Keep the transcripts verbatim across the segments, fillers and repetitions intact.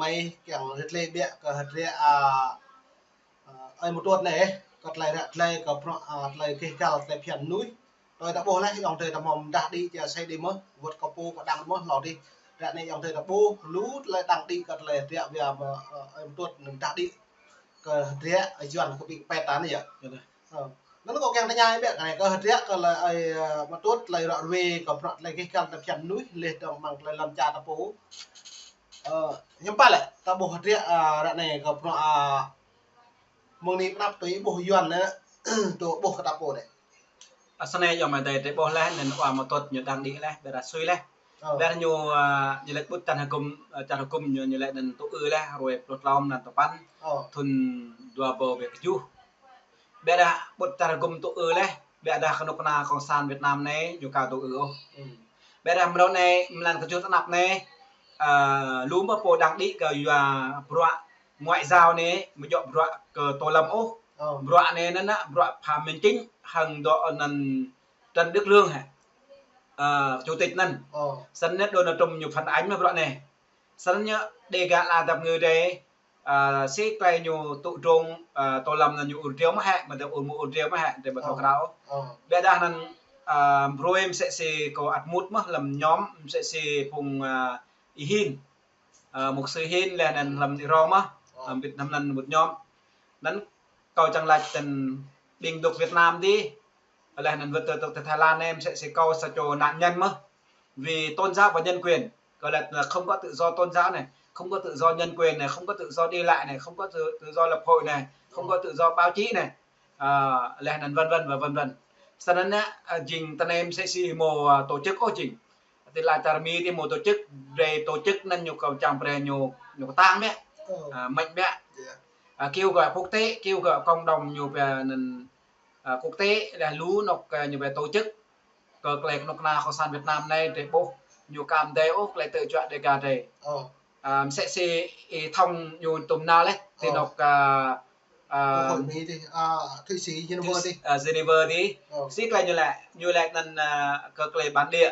mơi kiăng rơtlĕ biă kơ hơdră, a, a, ơi mơtuôt anai, kơ tơlơi ră tơlơi kơ bruă, a, tơlơi gêh gal tơlơi phiăn mơnuih. Tui ta ƀuh laih, ayŏng adơi ta hmâo mơdah đĭ, či asơi đĭ mơ̆n, wơ̆t kơ pô kơ đang mơ̆n, hlâo adih. Ră anai ayŏng adơi ta ƀuh lu tơlơi đang đĭ kơ tơlơi hơdră biă mơ̆, ơ, ơi mơtuôt anai mơdah đĭ kơ hơdră Yuan kơ ƀing pet ta anai yơh. Yơh. Ơ. Anŭn kâo kiăng tơña biă kơ anai, kơ hơdră kơ tơlơi, ơ, mơtuôt tơlơi ră ruai kơ bruă tơlơi gêh gal tơlơi phiăn mơnuih, laih dơ̆ng mơ̆ng tơlơi lŏn čar ta pô. Ơ, hiư̆m pă lĕ, ta ƀuh hơdră, a, ră anai kơ bruă, a, mơ̆ng anai pơ anăp tui ƀuh Yuan anai, tui ƀuh kơ ta pô anai. A, sơnai ayŏng amai adơi, drơi ƀuh laih anŭn wa mơtuôt ñu đang đĭ laih, biă dah sui laih. Ơ. Biă dah ñu, a, ñu laĭ ƀut čar hơgŭm, a, čar hơgŭm ñu, ñu laĭ anŭn tŭ ư laih, hruê pluh klâo mlan tơpăn, ơ, thŭn dua rơbâo ƀiă kjuh. Biă dah ƀut čar hơgŭm tŭ ư laih, biă dah kơnuk kơna Cộng sản Việt Nam anai ñu ka tŭ ư ôh. Ơ. Biă dah mrâo anai, mlan kơjuh tơnap anai, a, lu mơ̆ pô đang đĭ kơ yua bruă ngoại giao anai, mơ̆ djơ̆ bruă kơ Tô Lâm ôh. Ơ. Bruă anai anŭn, bruă Phạm Minh Chính, hăng dŏ anŭn Trần Đức Lương hă. Ơ, chủ tịch anŭn. Ơ. Sơnai Donald Trump ñu phản ánh mơ̆ bruă anai. Sơnai ñu Dega ala dap ngư drơi, a, sĭ tơlơi ñu tŭ drông, a, Tô Lâm anŭn ñu ur driâo mơ̆ hă, mơ̆ tơ ur mơ̆ ur driâo mơ̆ hă, drơi ƀu thâo krao. Ơ. Biă dah anŭn, a, brơi mơsĕ si kâo ăt mŭt mơ̆ lăm nhóm, mơsĕ si phung, a, Y Hin. A, mục sư Hin laih anŭn lăm Y Rong mơ̆, ơ, lăm Việt Nam anŭn mŭt nhóm. Anŭn kâo čang laĭ tơ̆n ƀing dŏ Việt Nam adih, laih anŭn wơ̆t tơ dŏ tơ Thái Lan anai, mơsĕ si kâo sa čô nạn nhân mơ̆. Vì tôn giáo và nhân quyền. Kâo laĭ là không có tự do tôn giáo này, không có tự do nhân quyền này, không có tự do đi lại này, không có tự, tự do lập hội này, không có tự do báo chí này. Ơ, laih anŭn vân vân và vân vân. Sơnai anŭn, a, jing tơ anai mơsĕ si hmâo, a, tổ chức ôh jing. Tơlơi čar Mi adih hmâo tổ chức, drơi tổ chức anŭn ñu kâo čang brơi ñu, ñu kơtang biă. Ơ. A, mĕč biă. Yơh. A, kêu gọi quốc tế, kêu gọi cộng đồng ñu biă anŭn, a, quốc tế laih lu anŏ, a, ñu biă tổ chức. Kơ tơlơi kơnuk kơna Cộng sản Việt Nam anai drơi ƀuh ñu kăm đơi ôh tơlơi tơčuă Dega drơi. Ơ. A, mơsĕ si Y Thông ñu tŭm nao laih, ti, ơ, anŏ, a, a, Quốc hội Mỹ adih, a, Thụy Sĩ, Geneva adih. A, Geneva adih. Ơ. Sĭ tơlơi ñu laĭ, ñu laĭ anŭn, a, kơ tơlơi bản địa.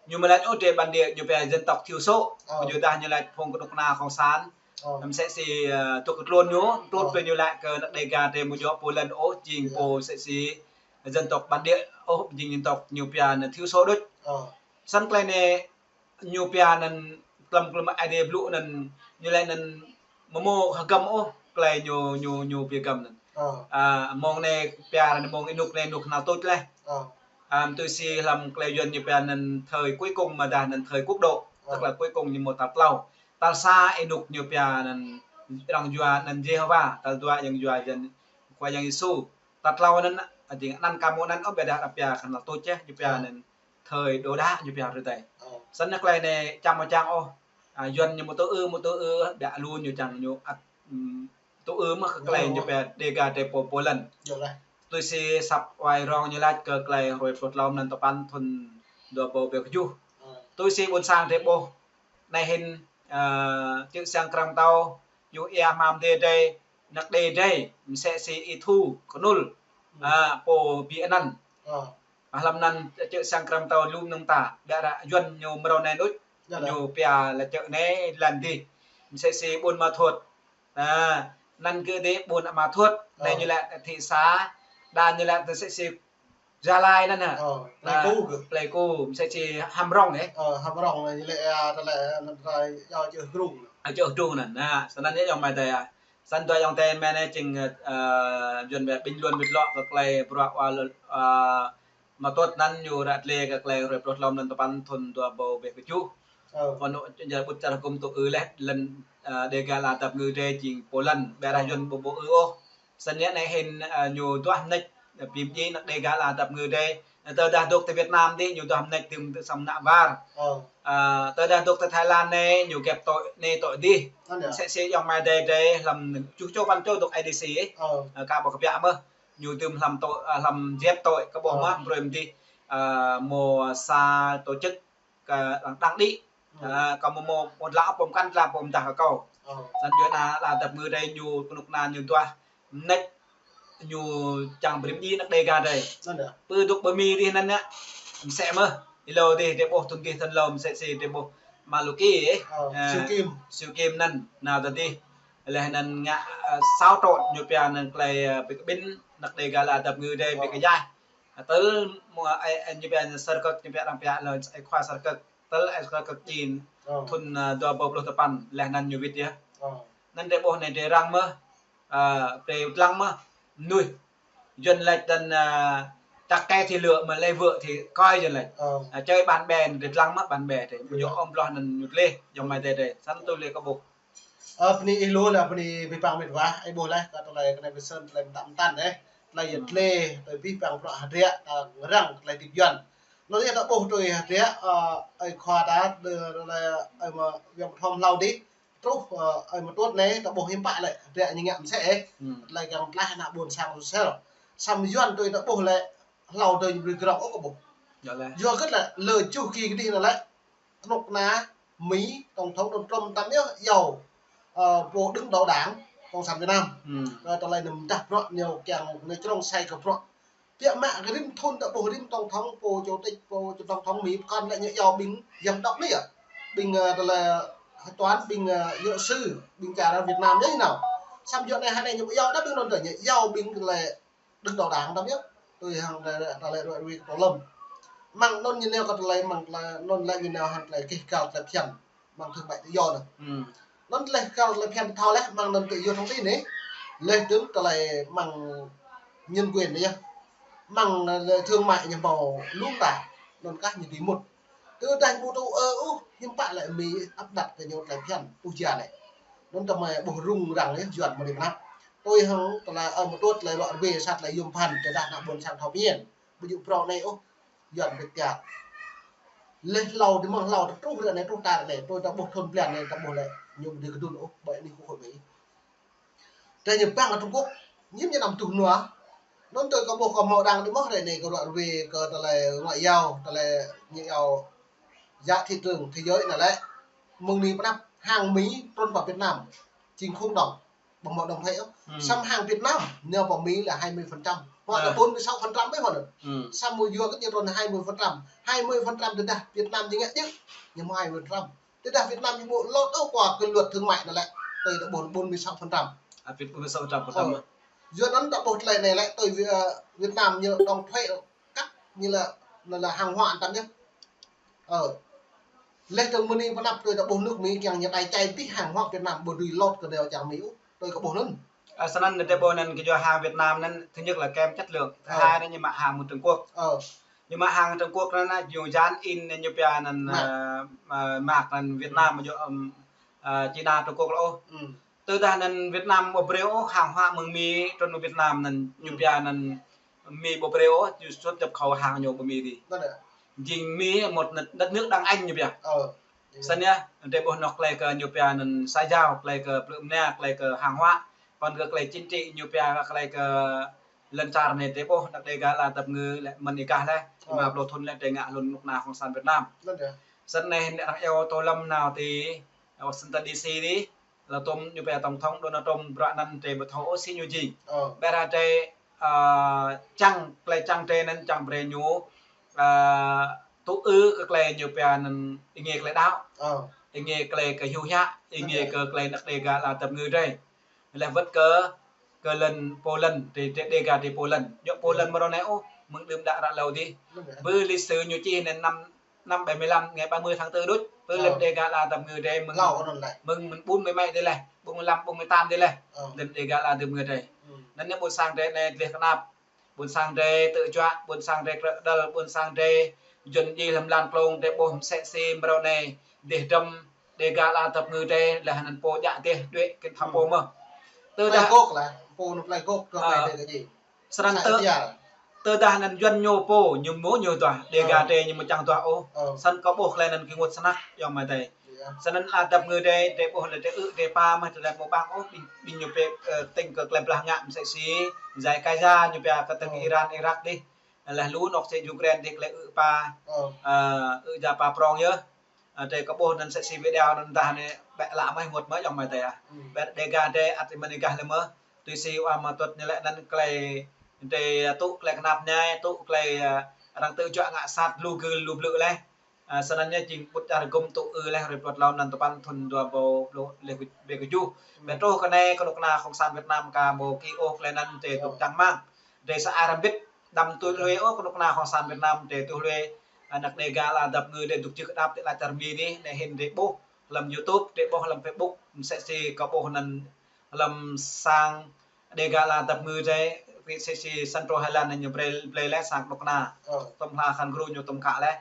Ñu mơ̆ laĭ ôh drơi bản địa, ñu biă dân tộc thiểu số. Ơ. Ñu dah ñu laĭ phung kơnuk kơna Cộng sản. Ơ. Mơsĕ si, a, tŭk kơ tluôn ñu, tŭk, ơ, tui ñu laĭ kơ anŏ Dega drơi mơ̆ djơ̆ pô lŏn ôh, jing, yơh, pô mơsĕ si dân tộc bản địa ôh, jing dân tộc ñu biă anŭn thiểu số đôč. Ơ. Sơnai tơlơi anai ñu biă anŭn tlam klum ai đe blŭ anŭn ñu laĭ anŭn mơ̆ hmâo hơgăm ôh tơlơi ñu, ñu, ñu biă hơgăm anŭn. Ơ. A, mơ̆ng anai biă anŭn mơ̆ng ênuk anai ênuk hơnăl tuč laih. Ơ. A, tui si lăm tơlơi Yuan ñu biă anŭn thời cuối cùng mơ̆ dah anŭn thời quốc độ. Ơ. Tức là cuối cùng ñu hmâo tal klâo. Tal sa ênuk ñu biă anŭn arăng yua anŭn Yêhôwa, tal dua arăng yua Yuan Khua Yang Yêsu. Tal klâo anŭn, a, jing anăn ka hmâo anăn ôh, biă dah arăng biă kơ hơnăl tuč yơh, ñu biă, ơ, anŭn thời đồ đá ñu biă rơdai. Ơ. Sơnai tơlơi anai čang mơ̆ čang ôh, a, Yuan ñu mơ̆ tŭ ư, mơ̆ tŭ ư, biă lu ñu čang ñu ăt, ưm, tŭ ư mơ̆ kơ tơlơi, ơ, ñu biă Dega drơi pô, pô lŏn. Yơh laih. Tui si asăp wa Y Rong ñu laĭ kơ tơlơi hruê pluh klâo mlan tơpăn thŭn dua rơbâo ƀiă kjuh. Ơ. Tui si ƀôn sang drơi ƀuh. Anai hĭn, a, čư̆ siăng Krăn Mtao, ñu ia hmam đe drơi, anŏ đe drơi, mơsĕ si Y Thu, Kơnŭl, ơ, a, pô ƀing anăn. Ơ. A, lăm anăn čư̆ siăng Krăn Mtao lu mơnơ̆ng ta, biă dah Yuan ñu mrâo anai đôč, yơh, ñu biă laĭ čư̆ anai lăn adih. Mơsĕ si Buôn Ma Thuột. A, anăn kơ đe Buôn Ma Thuột, anai, ơ, ñu laĭ thị xã, đa ñu laĭ mơsĕ si Gia Lai anŭn hă? Ơ, Pleiku, a, kơ Pleiku, mơsĕ si Hamrong, ơ. Ơ, Hamrong anai ñu laĭ, a, ta laĭ, a, anŭn rai, a, čư̆ Hơdrung. A, čư̆ Hơdrung anŭn. Anai, sơnăn yơh ayŏng amai adơi, a. Sơnăn dua ayŏng adơi mơ̆n anai jing, ơ, Yuan wơ̆t bình luận wơ̆t lŏ kơ tơlơi bruă wa, a, Ma Thuột anŭn ñu ră tơlơi kơ tơlơi hruê pluh klâo mlan tơpăn thŭn dua rơbâo ƀiă kjuh. Ơ. Kơ anŏ čar ƀut čar hơgŭm tŭ ư laih lŏn, a, Dega ala dap ngư drơi jing pô lŏn, biă dah, ơ, Yuan ƀu, ƀu ư ôh. Sơnăn anai hĭn, a, ñu duah mơneč, a, ƀing djai anŏ Dega ala dap ngư drơi. Tơdah dŏ tơ Việt Nam adih ñu duah mơneč tơm tơ sang anăp war. Ơ. A, tơdah dŏ tơ Thái Lan anai ñu gĕp tui anai tui adih. Anŭn yơh. Mơsĕ si ayŏng amai adơi drơi lăm čuh čô păn čô dŏ I D C, ơ, a, ka ƀuh kơ biă mơ̆. Ñu tơm lăm tui, a, lăm gĕp tui kơ ƀuh, ơ, mơ̆ brơi mơ̆ adih. A, hmâo sa tổ chức kơ đang, đang đĭ. Ơ. A, kơ mơ̆ mơ̆, mơ̆ dlăng pơm kăn dlăng pơm dah kơ kâo. Ơ. Sơnăn Yuan ala dap ngư drơi ñu kơnuk kơna ñu duah mơneč ñu čang brơi mơ̆ djai anŏ Dega drơi. Anŭn yơh. Pơ dŏ pơ Mi adih anŭn yơh. Mơsĕ mơ̆. Hlâo adih drơi ƀuh thŭn adih thŭn hlâo mơsĕ si drơi ƀuh. Maluki, eh. Ơ, Siu Kim. Siu Kim anŭn, nao tơdih. Laih anŭn ngă, ơ, sao trộn ñu pia anŭn tơlơi, ơ, ƀing kƀĭn, anăk Dega lĕ dăp ngư dih, ƀing kơ yah. Tơl mơ̆, ơ, ơ, ñu pia anŭn Sơr Kơk, ñu pia arăng pia lĕ, ơ, khua Sơr Kơk. Tơl ơ, Sơr Kơk jing thŭn, ơ, dua rơbâo pluh tơpăn, laih anŭn ñu wĭt yơh. Anŭn dih ƀuh anai dih răng mơ̆, ơ, brơi lăng mơ̆, mơnuih. Yuan laĭ anŭn, ơ, tăk kĕ thì lựa mà lấy vợ thì coi Yuan laĭ. Ơ, chơi bạn bè thì lăng mơ̆ bạn bè thì. Ñu ôm blah anŭn ñu tơlơi, yŏng amai adơi adih. Săn tui lĕ kơ ƀuh. Ơ, bơni ih lu laih, bơni abih bang mĕt wa, ih ƀuh laih, kơ tơlơi kơ anai pơsăn tơlơi mơtam mơtăn, eh. Tơlơi yet lĕ, tui abih bang bruă hơdră, ta răng tơlơi hơdip Yuan. Anŭn yơh ta ƀuh tui hơdră, ơ, ơi khua ta, đơ, đơ, ơi mơ̆, yŏng thom hlâo dih. Truh, ơ, ơi mơtuôt anai, ta ƀuh hiư̆m pă lĕ, hơdră ñu ngă mơsĕ, eh. Tơlơi kiăng tlaih ană ƀôn sang Rusel. Samơ̆ Yuan tui ta ƀuh lĕ, hlâo tui ñu brơi grŏng ôh kơ ƀuh. Yua kơ lĕ, lơ čuh ki kơdih anŭn lĕ, kơnuk kơna Mi, tổng thống Donald Trump tăm yơh, yua, ơ, pô đứng đầu đảng Cộng sản Việt Nam. Ơ, tơlơi anŭn mơdah bruă ñu kiăng, ñu črông sai kơ bruă. Biă mă kơ rĭm thŭn ta ƀuh rĭm tổng thống, pô chủ tịch, pô tổng thống Mi, pơkŏn lĕ ñu yua ƀing giám đốc anai yơh. Ƀing, ơ, tơlơi hơtuan, ƀing, ơ, giáo sư, ƀing čar Việt Nam yơh ñu nao. Samơ̆ yua anai hơnai ñu yua đa ƀing anŭn tơ ñu yua ƀing tơlơi đứng đầu đảng tăm yơh. Tui hăng tơlơi, tơlơi ruai ruai kơ tơlơi lơ̆m. Mơ̆ng anŭn ñu nao kơ tơlơi, mơ̆ng tơlơi, anŭn lĕ ñu nao hăng tơlơi kih kal tơlơi phiăn. Mơ̆ng thương mại tự do anŭn. Anŭn laih kơ tơlơi phiăn thâo laih, mơ̆ng anŭn tự do thông tin anai. Laih dơ̆ng tơlơi mơ̆ng nhân quyền anai yơh. Mơ̆ng, ơ, lĕ thương mại ñu hmâo lŭng ta. Anŭn kah ñu dưi mŭt. Tơdah ñu ƀu tŭ ư ôh, hiư̆m pă lĕ Mi áp đặt kơ ñu tơlơi phiăn, ƀuh jia anai. Anŭn tơmai ƀuh rŭng răng yơh, Yuan mơ̆ đĭ pơnăp. Tui hăng tơlơi, ơ, mơtuôt tơlơi ruă rơwe sat tơlơi yôm phăn, tơdah ană ƀôn sang thâo pơmĭn. Ƀu djơ̆ phrâo anai ôh, Yuan ƀĕ kiăt. Laih hlâo dih mơ̆ng hlâo truh ră anai, truh ta ră anai, tui ta ƀuh thŭn blan anai, ta ƀuh lĕ, ñu ƀu dưi kơdŭn ôh, ƀơi anai khul khul Mi. Tơdah ñu păng kơ Trung Quốc, ñu ñu năm tuh nua. Anŭn tui kơ ƀuh kơ hmâo đang đĭ mơ̆ ră anai kơ ruă rơwe kơ tơlơi ngoại giao, tơlơi ñu yua giá thị trường thế giới anŭn lĕ. Mơ̆ng anai pơnăp hàng Mi trŭn pơ Việt Nam, jing không đồng. Ƀu hmâo đồng thuế ôh. Samơ̆ hàng Việt Nam nao pơ Mi lĕ hai mươi phần trăm. Hoặc là bốn mươi sáu phần trăm ƀĕ hŏ anŭn. Samơ̆ yua kơ ñu trŭn hai mươi phần trăm. Hai mươi phần trăm tơdah Việt Nam ñu ngă djơ̆, ñu hmâo hai mươi phần trăm. Tơdah Việt Nam ñu ƀu lót ôh kơ luật thương mại anŭn lĕ, tui ta ƀuh bốn mươi sáu phần trăm. À, Việt, bốn mươi sáu phần trăm. Ơ. Yua anŭn ta ƀuh tơlơi anai lĕ, tui Vi-, ơ, Việt Nam ñu đóng thuế cắt, ñu lĕ, anŭn lĕ hàng hóa tăm yơh. Ơ. Laih dơ̆ng mơ̆ng anai pơnăp tui ta ƀuh nước Mi kiăng ñu đai čai abih hàng hóa Việt Nam ƀu dưi lót kơ đeo čar Mi ôh, tui kơ ƀuh anŭn. Ơ, sơnăn anŭn ta ƀuh anŭn kơ yua hàng Việt Nam anŭn, thứ nhất là kém chất lượng, thứ hai anŭn ñu mă hàng mơ̆ng Trung Quốc. Ơ. Ñu mă hàng Trung Quốc anŭn, ñu dán in anŭn ñu pia anŭn, ơ, ơ, mác anŭn Việt Nam, ơ, China Trung Quốc lĕ ôh. Tơdah anŭn Việt Nam ƀu brơi ôh, hàng hóa mơ̆ng Mi trŭn Việt Nam anŭn, ñu pia anŭn Mi ƀu brơi ôh, ñu xuất nhập khẩu hàng ñu pơ Mi dih. Jing Mi một đất nước đang Anh ñu pia. Săn yơh, anŭn ta ƀuh anŏ tơlơi kơ ñu pia anŭn xã giao, tơlơi kơ plư mnia, tơlơi kơ hàng hóa. Kŏn kơ tơlơi chính trị ñu pia tơlơi kơ lŏn čar anai ta ƀuh, anăk Dega lĕ dăp ngư lĕ mơ̆n ih gah lĕ, ƀing mă pluh thŭn lĕ ta ngă hlŭn kơnuk kơna Cộng sản Việt Nam. Săn anai arăng iâu Tô Lâm nao ti Washington D C dih, laih tơm ñu pia tổng thống Donald Trump bruă anŭn ta ƀu thâo ôh si ñu jing. Ƀĕ ră ta, ơ, čang, tơlơi čang ta anŭn čang brơi ñu, ơ, tŭ ư kơ tơlơi ñu pia anŭn ing tơlơi đaŏ. Ing tơlơi kơ hyu hiă, ing kơ tơlơi anăk Dega lĕ dăp ngư ta. Laih wơ̆t kơ, kơ lŏn Poland, ti, ti Dega ti Poland. Ñu Poland mơ̆ ră anai ôh, mơ̆ng đưm đă ră hlâo dih. Ƀơi lịch sử ñu čih anŭn năm, năm bảy mươi lăm, ngày ba mươi tháng tư đôč. Ƀơi lŏn Dega lĕ dăp ngư ta mơ̆ng, mơ̆ng, mơ̆ng bốn mươi mấy dih laih, bốn mươi lăm, bốn mươi tám dih laih. Lŏn Dega lĕ dăp ngư ta. Anŭn ñu ƀôn sang ta anai dleh kơnap. Ƀôn sang ta tơjuă, ƀôn sang ta krơ̆ đăl, ƀôn sang ta jun ji lăm lan klông ta ƀuh mơsĕ si mrâo anai, dêh dăm, Dega lĕ dăp ngư ta, laih anŭn pô djă dêh đuaĭ kơ thâo pô mơ̆. Tơdah gok lĕ, pô anŭn plơi gok, gok ta kơ ji. Săn tơ-, tơdah anŭn Yuan ñu pô, ñu mơ̆ ñu duah, Dega ta ñu mơ̆ čang duah ôh. Săn kơ ƀuh tơlơi anŭn kơ ngŏt snăk, yŏng amai adơi. Săn anŭn lĕ dăp ngư ta, ta ƀuh lĕ ta ư̆ ta pa mơ̆ ta lĕ ƀu ƀăng ôh, ƀing, ƀing ñu pĕ, ơ, tơ̆ng kơ tơlơi blah ngă mơsĕ si, jai Gaza ñu pia kơ tơ̆ng Iran, Irak dih. Laih lu anŏ si Ukraine dih tơlơi ư̆ pa, ơ, ư̆ ja pa prong yơh. Ơ, ta kơ ƀuh anŭn mơsĕ si video anŭn dah anai ƀĕ lă mơ̆ ngŏt mơ̆ yŏng amai adơi ah. Ƀĕ Dega ta ăt mơ̆n ih gah lĕ mơ̆. Tui si wa mơtuăt ñu lĕ anŭn tơlơi ta tŭ tơlơi kơnap anai, tŭ tơlơi, ơ, arăng tơjuă ngă sat lu gưl lu blư̆ laih. Ơ, snăn ñu jing ƀuh čar gum tŭ ư leh rơbâo tlâo anăn tơpăn thŭn dua rơbâo pluh leh ƀiă kơ juh. Ƀiă truh kơ anai kơnuk kơna Cộng sản Việt Nam ka ƀu kĭ ôh tơlơi anăn tơ tŭk čang rơmang. Drei sa ai răm bĭt, đăm tui lui ôh kơnuk kơna Cộng sản Việt Nam, drei tui lui, ơ, anăk Dega ala dap ngư drei dôk čih kơdăp ti ala čar Mi anei, anei hĭn drei ƀuh hlăm YouTube, drei ƀuh hlăm Facebook, msĕ si kâo ƀuh anăn hlăm sang Dega ala dap ngư drei, msĕ si Central Highland anăn ñu brei, brei leh sang kơnuk kơna. Tơm hla khăn gru ñu tơm kă leh.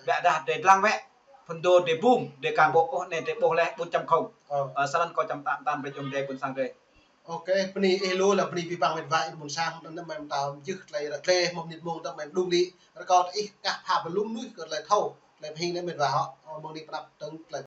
Ƀiă dah drei dlăng wĕ, phŭn dô drei bum, drei ka ƀuh ôh anei drei ƀuh leh bốn chấm không. Ơ, snăn kâo čăm tăm tăn brei jum drei ƀuôn sang drei. Ok, bơni ih lu leh bơni abih bang mĕt wa ih ƀuôn sang, anăn mơ̆ng ta jih tơlơi ră tơlơi mơ̆ng mnĭt mông ta mơ̆ng đung đĭ. Rơkâo ih kah pha bơlum nuih kơ tơlơi thâo, tơlơi pơhing anei mĕt wa hŏ. Ơ, mơ̆ng anei pơnăp tơng tơlơi